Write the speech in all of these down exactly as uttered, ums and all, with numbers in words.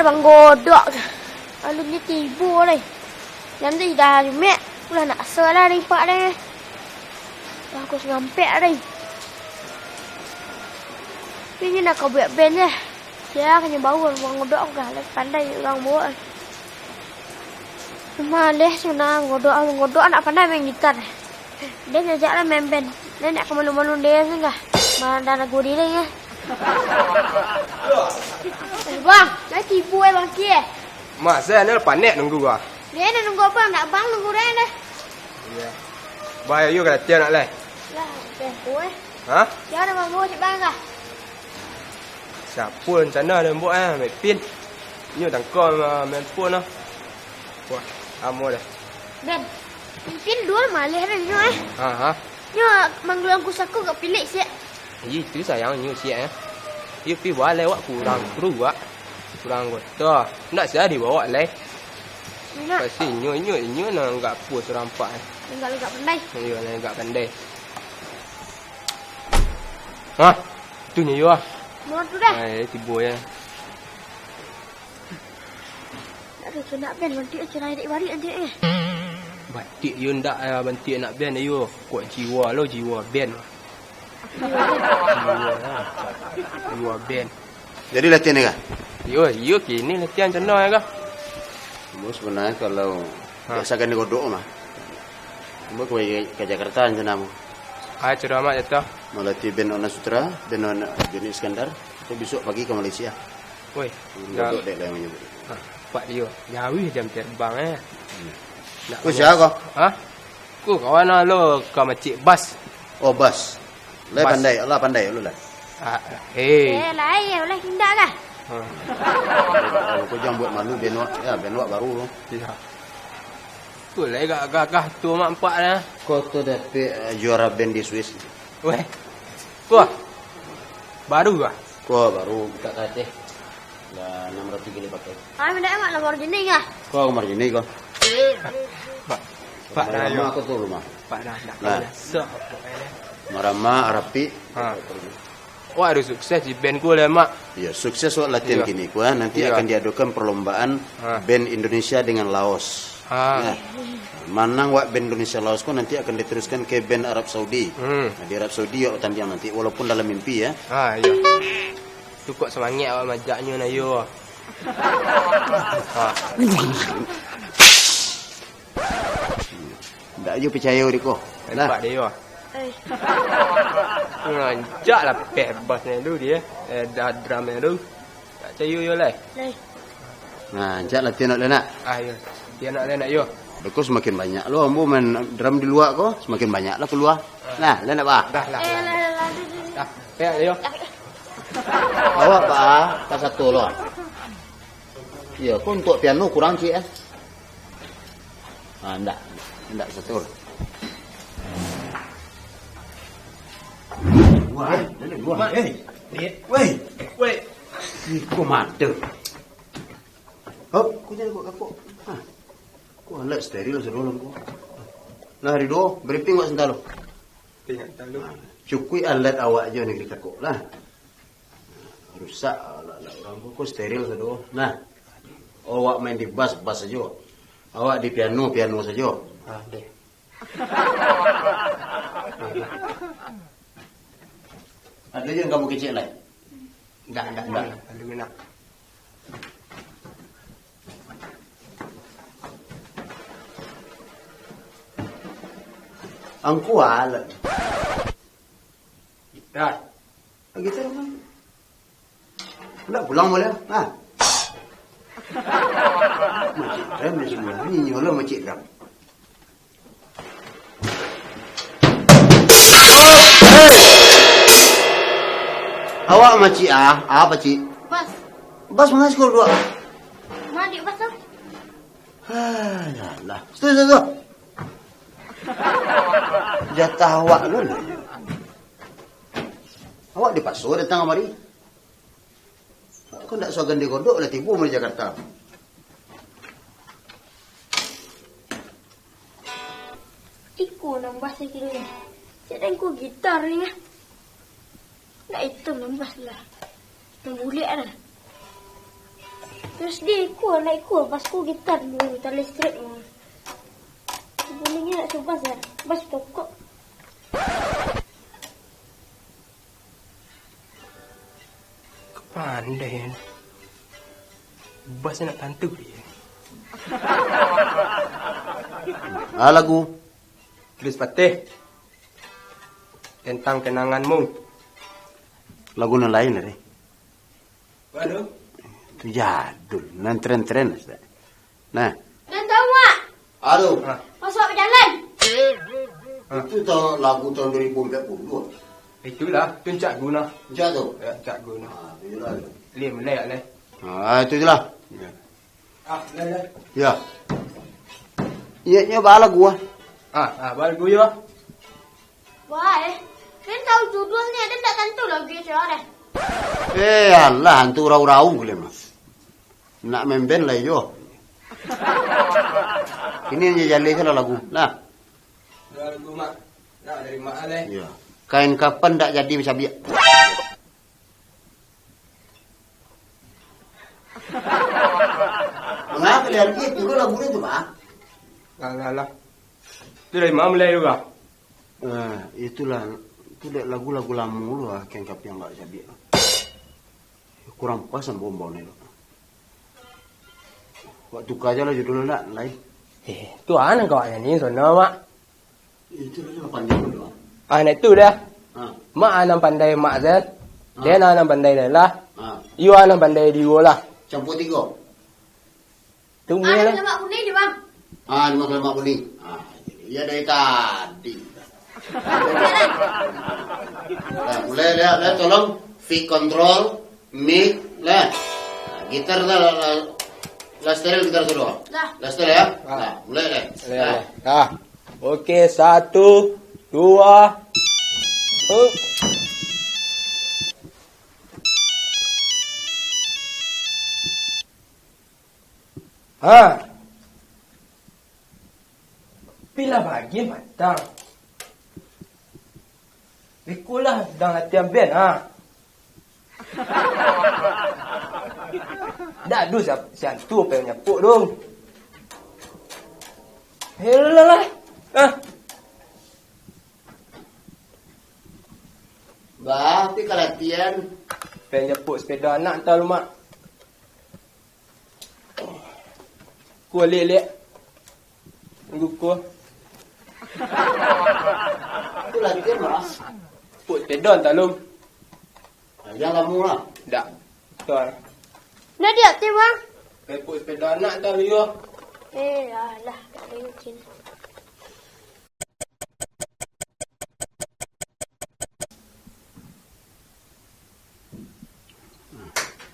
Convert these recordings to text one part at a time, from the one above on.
Bang Godok. Alun ni tibo lai. Jam tu dah Jumaik. Ulah nak asa lah dari pak deh. Wah, aku sangampek deh. Ini nak kau buat band je. Ya, kena bawa Bang Godok aku lah. Pandai urang bawa. Maleh sana Bang Godok. Bang Godok nak pandai main gitar. Dia ngajak lah main band. Dia nak ke malu-malu dia tu lah. Mana dah lagu dia ya. Eh, Bang, dah tibo eh Bang Ki eh. Mak, saya ni panek nunggu ah. Dia nak nunggu apa? Nak Bang nunggu dia dah. Iya. Bah, ayo ka latihan nak lai. Lah, tempo eh. Ha? Siapa nak bawa cik Bang kah? Siapa rencana dia buat eh? Mepin. Nyo tangkal main phone lah. Wah, lama dah. Ben, Mepin dua maleh dah nyo eh. Ha, ha. Nyo manggulang ku sako gak pilik siak. Iyo, itu sayangnyo siak eh. Iyo, pi balai wak kurang kru wak. Kurang anggota. Ndak sia dibawa lai. Nak. Pasti inyo, inyo, inyo nan gak puas urang pak eh. Nan gak pandai. Iyo, nan gak pandai. Hah? Itu nyo iyo ah. Mau tu dah. Ai, tibo ya. Aduh, cenak ben, bantik cerai dek barik anjek eh. Bantik yo ndak, ah, bantik nak ben yo. Kuat jiwa lo, jiwa ben. Jiwa lah. Jiwa ben. Jadi latihan ni kah? Yo, yo kini latihan cano ya kah? Ambo sebenarnya kalau Ha. biasakan di Godok mah. Ambo ka, ka Jakarta rencana ambo. Ah, ciro amat jatuh. Malatih ben Ona Sutra, ben Ona Joni Iskandar. Tu besok pagi ka Malaysia. Woi, Godok dek lah yang menyebut. Ha, pak dio. Jauh jam terbang eh. Hmm. Nak Kau siapa kau? Ha? Ku kawan lo ka macik bas. Oh, bas. Lai Bas. pandai, Allah pandai lu lah. Ah, hei. Eh, lai, ulah tindak kah? Ha. Kau jangan buat malu ben wak. Ya, ben wak baru tu. Iya. Tu lai gagah tu mak empak dah. Kau tu dapik, eh, juara band di Swiss. Weh. Wah. Baru kah? Kau baru buka kaca. Lah, enam ratus kilo pakai. Ah, minta emak Lamborghini kah? Kau Lamborghini kau. Pak, Pak Marama Dayo. Aku tu rumah. Pak dah, dah. Nah. Biasa, pokoknya. Marama, Rapi. Ha. Wah, aduh sukses di band ku lah, Mak. Ya, sukses wak latihan Iya. kini ku, ah. Nanti Iya. akan diadakan perlombaan Ha. band Indonesia dengan Laos. Ha. Nah, manang wak band Indonesia Laos ku nanti akan diteruskan ke band Arab Saudi. Hmm. Nah, di Arab Saudi wak bertanding nanti, walaupun dalam mimpi, ya. Ha, iya. Tu kok semangat awak majaknyo, nah, yo. Ha. Ndak jo picayo dek ko. Lah. Nampak dia, yo. Eh. Rancak lah peh bas ni tu dia. Eh, dah drum ni tu. Tak cayo yo lai. Lai. Nah, rancak latihan nak, nak. Ah, yo. Dia nak, nak, yo. Beko semakin banyak lo, ambo main drum di luar ko, semakin banyak lah keluar. Ah. Nah, lah nak, bah? Dah, lah, Eh, lah. lah, lah, lah, dah, dah, dah. Dah, pek, yo. Awak, bah, ka satu lo. Iyo, ko untuk piano kurang, cik, eh. Ah, ndak. Ndak satu. Wah, eh, wah, eh. Weh, weh. Iko mata. Hop, ko jangan buat kapok. Ha. Ko alat steril sadonyo ko. Nah, Ridho, briefing wak santa lo. Tengok talu. Ha, cukuik alat awak jo ni kita kok lah. Rusak alat-alat urang ko, ko steril sado. Nah. Awak main di bas, bas sajo. Awak di piano, piano sajo. Ah, deh. Ado jo nan kamu kecek lai? Ndak, ndak, ndak. Ndak. Ado minat. Angku alat. Gitar. Ah, gitar mah. Ndak pulang boleh. Nah. Macik drum di sebelah. Ni nyolah macik drum. Awak macik ah, apa cik? Bas. Bas mana skor dua? Mana dik bas tu? Ah, yalah. Situ, situ, situ. Jatah awak dulu. Awak dipaksa datang kamari. Kok ndak suagan di Godok lah tibo dari Jakarta. Iko nambah sakilo ni. Cak den ko gitar ni ah. Ndak itam nambah lah. Nan buliak lah. Terus dia ikut, nak ikut, pas ku gitar dulu, gitar listrik mah. Bunyinya nak subas ya, bas pokok. Pandai ya. Bas nak tantu dia. Ah, lagu. Tulis patih. Tentang kenanganmu. Lagu nan lain tadi. Waduh. Tu jadul, nan tren-tren, Ustaz. Nah. Dan tahu, Mak? Aduh. Ah. Masuk ke jalan. Ah. Itu tahun, lagu tahun dua ribu empat puluh. Itulah, tu Cak Guna. Cak tu? Ya, Cak Guna. Ah, itulah. Lih, mulai, lih. Ah, itu je lah. Ya. Ah, dah, dah. Ya. Iya, iya, baa lagu ah. Ah, ah, baa lagu yo. Wah, eh. Kan tahu judulnya, dan tak tentu lagu itu ada. Eh, alah, antu urau-urau gule, Mas. Nak main band lah, iyo. Ini hanya jaleh salah lagu. Nah. Dah lagu, Mak. Nah, dari Mak, leh. Iya. Kain kapan ndak jadi bacabiak. Mangapa kalian gitu? Lu lagu itu, Pak? Lah, lah, lah. Itu dari mana mulai tu, Pak? Eh, itulah. Itu dek lagu-lagu lama dulu lah, kain kapan ndak jadi. Kurang pas ambo-ambo ni, Pak. Wak tuka aja lah judul ndak, lain. Eh, tu anak kau nyanyi sono, Mak. Itu lah pandai tu, Mak. Ah, nak tu dah. Ha. Mak anak pandai Mak Zel. Ha. Den anak pandai Lela. Ha. Iyo anak pandai Diwo lah. Campur tigo. Tunggu lah. Ada lemak kuning di, Bang. Ah, lemak, lemak kuning. Ah, iya dari tadi. Nah, mulai dah, dah tolong fit control, mic lah. Nah, gitar lah, lah, lah, lah steril gitar sudah. Dah. Lah steril ya? Ah. Nah, mulai deh. Mulai deh. Dah. Oke, satu, dua. Oh. Ha. Pilah bagi matang. Ikulah dang latihan band, ha. Dak ado siap-, siantu pai nyapuk tu. Helah lah. Ah. Bah, pi ka latihan. Pai nyapuk sepeda anak antah lu, Mak. Kulik-lik. Tunggu ko. Tu latihan, Mas. Put pedon talung. Nah, jangan lama lah. Dak. Betul. Dah diak tu, Bang. Put sepeda anak tau, yo. Eh, alah, tak ada izin.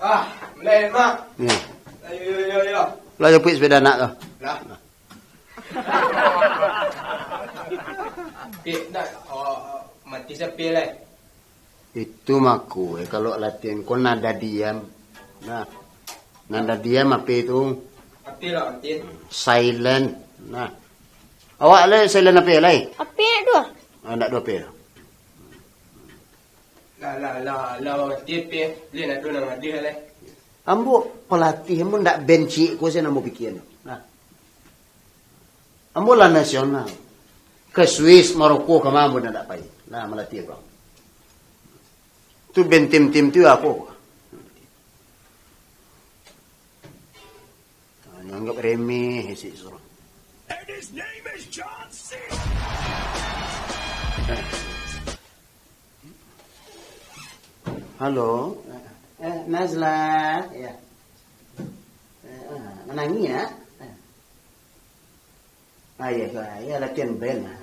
Ah, mulai, Mak. Ya. Ayo, yo, yo, yo. Lah, japuik sepeda anak tu. Lah. Pik, nak, oh, mati sapia lai. Itu mako, eh, kalau latihan ko nada diam. Nah, nada diam apo itu? Apo lah, mati? Silent. Nah. Awak lai silent apo lai? Apo tu? Ah, ndak ado apo. Lah, lah, lah, lah, mati apo. Lai ndak ado nan ngadih lai. Ambo pelatih, ambo ndak benci ko, sia nan ambo pikia. Nah. Ambo lah nasional. Ka Swiss, Maroko, ka ma ambo ndak pai. Nah, malatih ko. Tu ben tim-tim tu apo? Nah, nganggap remeh, si Isra. And his name is John Cena. Halo. Eh, Nazla. Ya. Eh, ah, manangih, nak? Eh. Ah, ya, ya, latihan band lah.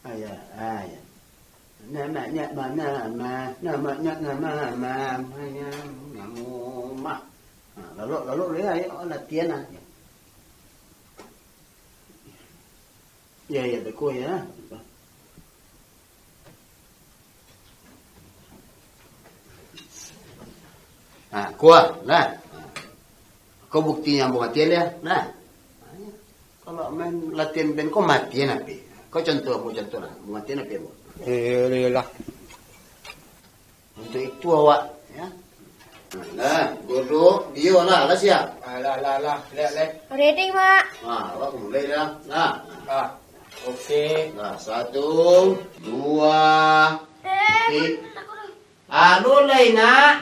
Ah, ya, ah, ya. Namanya mana, ma? Namanya nama, ma? Namanya nama. Nah, lalu, lalu, ya, ya, latihan lah. Ya, ya, beko, ya. Nah, kuah, nah. Ko buktinyo ambo mati lah, nah. Kalau main latihan band, ko mati napi. Ko contoh, ambo contoh lah, ambo mati napi ambo. Iyolah. Untuk itu awak, Nah, duduk, dio lah, lah siap. Ah, lah, lah, lah, leh, leh. Ready, Mak. Ah, awak mulai dah. Nah. Ah, oke. Nah, satu, dua, Eh, ti-, aku dah. Anu lai, Nak.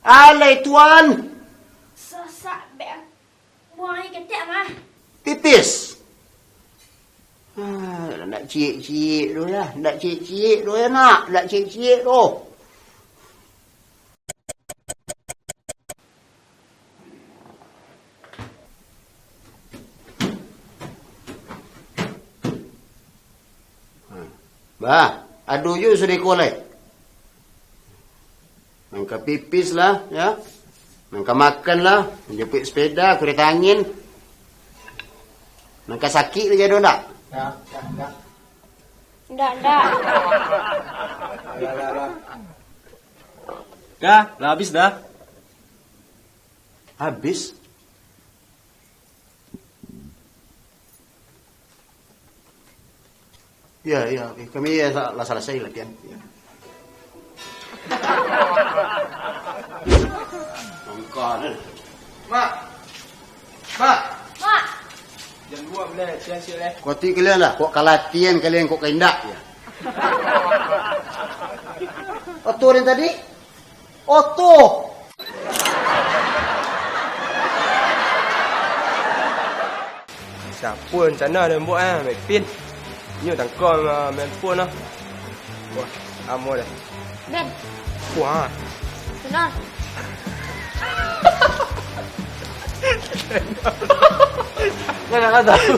Alai, Tuan. Sasak, Bek. Buang aia ketek, Mak. Pipis. Ah, ndak ciek-ciek tu lah. Ndak ciek-ciek tu ya, Nak. Ndak ciek-ciek tu. Bah, ado juo sudah iko lai. Nan ka pipis lah, ya. Nan ka makan lah, manjapuik sepeda, kereta angin. Nan ka sakik tu jadi ndak? Ndak, ndak, ndak. Ndak, ndak. Lah, lah, lah. Dah, lah habis dah. Habis? Ya, ya, oke. Kami ya, sa-, lah salasai latihan. Ya. Angka, eh. Mak. Mak. Mak. Jam dua belas, siap-siap, eh. Kau ti kalian lah, kok ka latihan kalian, kok ka indak, ya. Oto den tadi? Oto! Siapo rencana den buek, eh, Mepin? Inyo tangkang, ah, main phone lah. Wah, amo dah. Ben. Wah. Benar. Nak, nak tahu.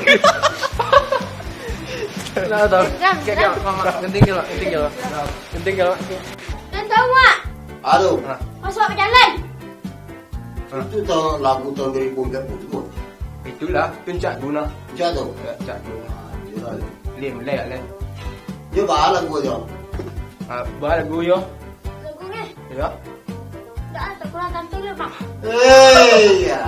Nak tahu. Jam, Kak, jam. Kak, mak, mak, genting ke, mak? Genting ke, mak? Genting ke, mak? Kalian tahu, Mak? Aduh. Ha. Masuk ke jalan. Ha. Itu tahun, lagu tahun dua ribu empat puluh tu. Itulah, tu cak tu nah. Cak tu? Ya, cak tu. Ah, iyolah. Lem, lek, lek. Dia bahala lagu aja. Ah, bahala lagu yo. Lagu ni? Ya. Dah, tak kurang kantor dia, Mak. Eh, ya.